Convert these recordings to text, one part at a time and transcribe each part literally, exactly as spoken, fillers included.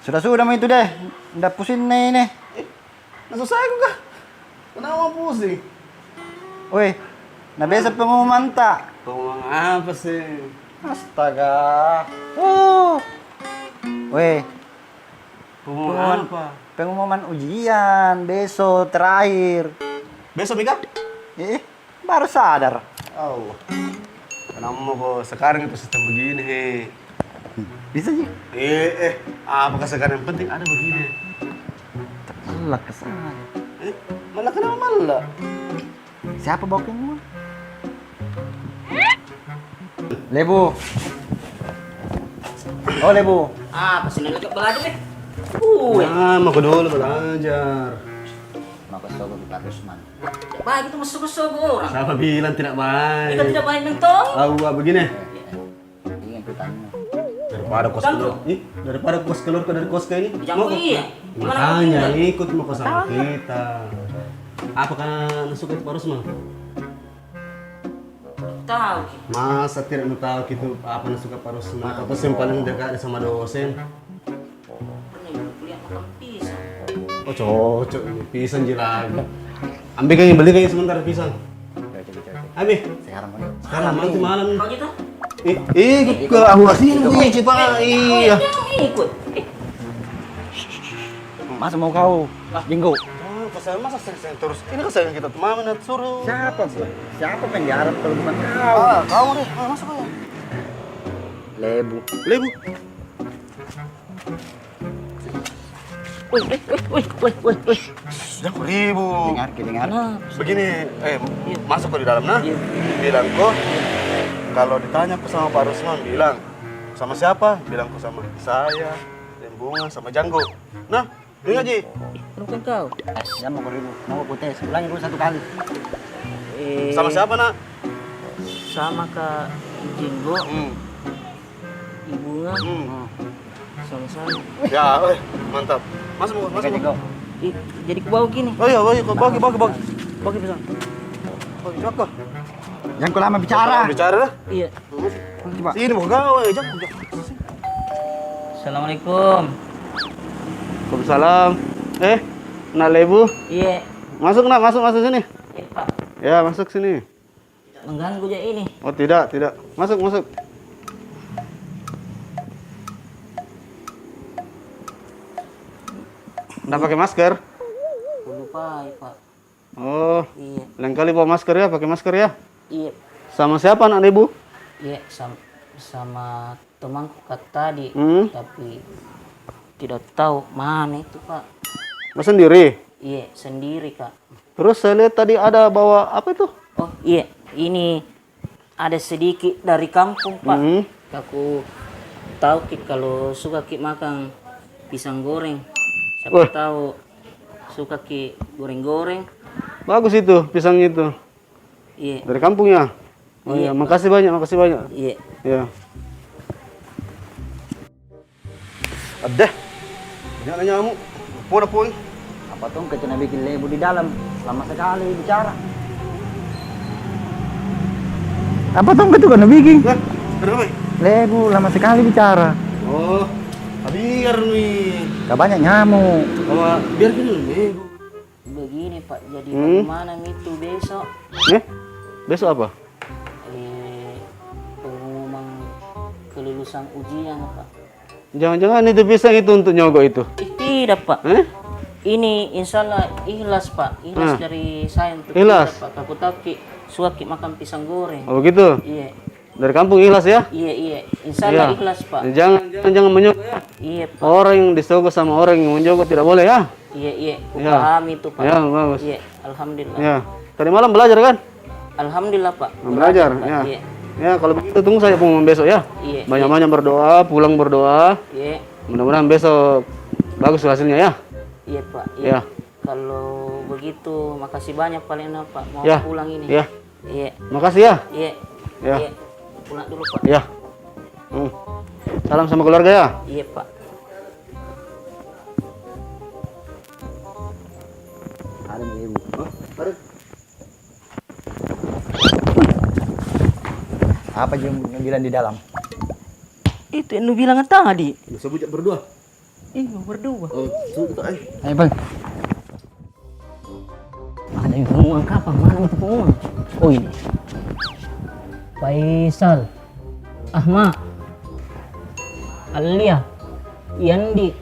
Sudah-sudah mo itu deh. Nda pusing ne ini. Eh, na susah ko kah? Kenapa pusing? Weh, na besok pengumuman ta. Pengumuman apa sih? Astaga. Oh. Weh. Pengumuman apa? Pengumuman ujian besok terakhir. Besok mi kah? Eh. Baru sadar. Oh. Kenapa mako sekarang itu sistem begini, he? Bisa ji. Eh, eh, apakah sekarang yang penting ada begini? Malak ke sana. Eh, malak kenapa malak? Siapa bokengmu? Lebu. Oh, Lebu. Ah, pasti nak belajar, eh. Uh, eh. Ah, mako dulu belajar. Mako sogo di Pak Rusman. Baik itu masuk ke sogo orang. Siapa bilang tidak baik? Kita tidak baik mentong. Tahu apa begini? Iya. Ini yang pertama. Daripada kos keluar, ih, daripada kos keluar ke dari kos ke ini. Iya. Makanya ikut mako sama kita. Apakah na suka itu Pak Rusman? Tahu ki. Masa tidak na tahu ki itu apa na suka Pak Rusman? Apa sih yang paling dekat sama dosen? Pernah juga kuliah makan pisang. Oh, cocok ini. Pisang ji lagi. Ambil kayaknya, beli kayaknya sebentar pisang. Oke, oke, oke. Ambil. Sekarang, Bang. Sekarang, nanti malam. Kau gitu? Eh, eh, ke awas ini, cepat. Iya. Jangan ikut. Eh. Masa mau kau, Jenggo? Oh, kesel masa sering-sering terus. Ini kesel kita tuh, mama nak suruh. Siapa, Bang? Siapa yang diharap kalau bukan kau? Ah, kau deh. Ah, masuk aja. Lebu. Lebu. Wih, wih, wih. Jangan ribut. Dengar, dengar. Nah. Begini, eh, masuk ko di dalam, nah. Iya. Bilang ko, kalau ditanya ko sama Pak Rusman, bilang, "Sama siapa?" Bilang ko, "Sama saya, Lembunga, sama Janggo." Nah, dengar ji. Bukan kau. Eh, jangan mau ribut. Mau ku tes. Ulangi dulu satu kali. Eh, sama siapa, nak? Sama Kak Jenggo. Hmm. Ibunga. Hmm. Sama-sama. Ya, eh, mantap. Masuk, masuk. Ih, jadi ku bawa gini. Oh iya, bawa, bawa, bawa, bawa. Bawa pisang. Bawa, cokok. Jangan ku lama bicara. Bicara dah. Iya. Coba. Sini, bawa gawe, jangan. Assalamualaikum. Waalaikumsalam. Eh, nak Lebu? Iya. Masuk, nak, masuk, masuk sini. Iya, Pak. Ya, masuk sini. Mengganggu ja ini. Oh, tidak, tidak. Masuk, masuk. Nda pakai masker? Ku lupai, Pak. Oh. Iya. Lain kali bawa masker ya, pakai masker ya. Iya. Sama siapa, nak Lebu? Iya, sam-, sama temanku, Kak, tadi, hmm, tapi tidak tahu mana itu, Pak. Oh, sendiri? Iya, sendiri, Kak. Terus saya lihat tadi ada bawa apa itu? Oh, iya, ini ada sedikit dari kampung, Pak. Hmm. Aku tahu ki kalau suka ki makan pisang goreng. Siapa tahu suka ki goreng-goreng. Bagus itu, pisang itu. Iya. Dari kampung ya? Oh iya, makasih banyak, makasih banyak. Iya. Iya. Aduh, banyaknya nyamuk. Apa dah, Poi? Apa tong kecil na bikin Lebu di dalam? Lama sekali bicara. Apa tong kecil na bikin? Hah? Kenapa? Lebu lama sekali bicara. Oh, biar nih. Ka banyak nyamuk. Biar dulu Lebu. Begini, Pak, jadi bagaimana mi itu besok? Eh? Besok apa? Eh, pengumuman kelulusan ujian, Pak. Jangan-jangan itu pisang itu untuk nyogok itu? Eh, tidak, Pak. Eh? Ini insya Allah ikhlas, Pak. Ikhlas dari saya untuk kita, Pak. Aku tahu ki suka ki makan pisang goreng. Oh, begitu? Iya. Dari kampung ikhlas ya? Iya, iya. Insya Allah ikhlas, Pak. Jangan, jangan, jangan menyogok ya. Iya, Pak. Orang yang disogok sama orang yang menyogok tidak boleh ya. Iya, iya. Kupahami itu, Pak. Ya, bagus. Iya, alhamdulillah. Ya. Tadi malam belajar kan? Alhamdulillah, Pak. Belajar, ya. Iya. Ya, kalau begitu tunggu saja pengumuman besok ya. Iya. Banyak-banyak berdoa, pulang berdoa. Iya. Mudah-mudahan besok bagus hasilnya ya. Iya, Pak. Iya. Ya. Kalau begitu, makasih banyak, paling, Pak. Mau pulang ini. Ya. Iya. Makasih ya. Iya. Ya. Iya. Pulang dulu, Pak. Ya. Hmm. Salam sama keluarga ya. Iya, Pak. Ada nih, Ibu. Hah? Ada. Apa ji nu bilang di dalam? Itu yang nu bilang tadi. Bisa bujak berdua. Ih, nomor dua. Oh, sudah, eh. Ayo, Bang. Ada yang pengumuman kapan? Mana itu pengumuman? Oh, ini. Faisal, Ahmad, Alia, Yandi.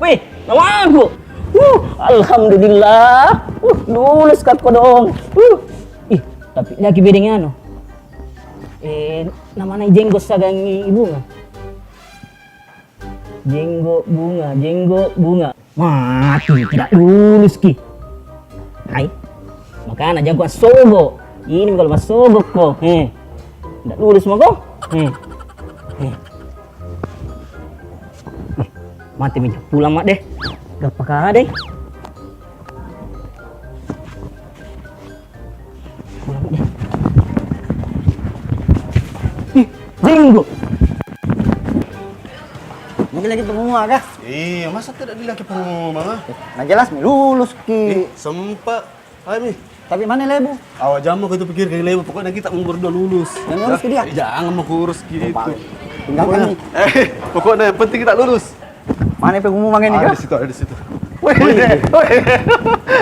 Wih, nama aku. Uh, alhamdulillah. Uh, lulus ka kodong. Uh. Ih, tapi lagi bedanya anu. Eh, namanya Jenggo Sagangi Bunga. Jenggo Bunga, Jenggo Bunga. Mati, tidak lulus ki. Hai. Makanya jago sogo. Ini kalau masogok ko, he. Tidak lulus mako. He. He. Ih, mati mi, pulang ma deh. Gapaka deh. Ih, Jenggo. Mungkin lagi pengumuman kah? Iya, masa tidak ada lagi pengumuman, ah? Nah, jelas mi lulus ki. Eh, sempat. Ayo mi. Tapi mana Lebu? Awas, jangan mau kita pikir kayak Lebu. Pokoknya kita mau berdua lulus. Yang ngurus ki dia? Eh, jangan mau kurus gitu. Tinggalkan mi. Eh, pokoknya yang penting kita lulus. Mana pengumuman ini kah? Ada di situ, ada di situ. Wih, wih.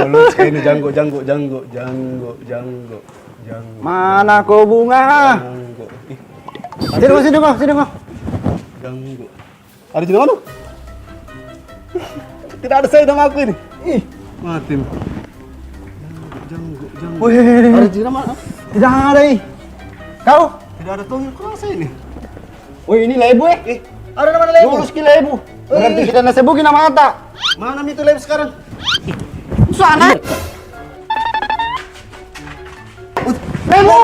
Lulus ki ini, Janggo, Janggo, Janggo, Janggo, Janggo, Janggo. Mana ko Bunga? Janggo. Ih. Sini ko, sini ko, sini ko. Janggo. Ada di mana? Tidak ada saya nama aku ini. Ih, mati. Janggo, Janggo. Wih. Ada di mana? Tidak ada, ih. Kau? Tidak ada tuh, kurasa ini. Woi, ini Lebu, eh? Eh, ada nama Lebu? Lurus ki Lebu. Berarti kita nasi bugi nama ata. Mana mi itu Lebu sekarang? Sana. Lebu!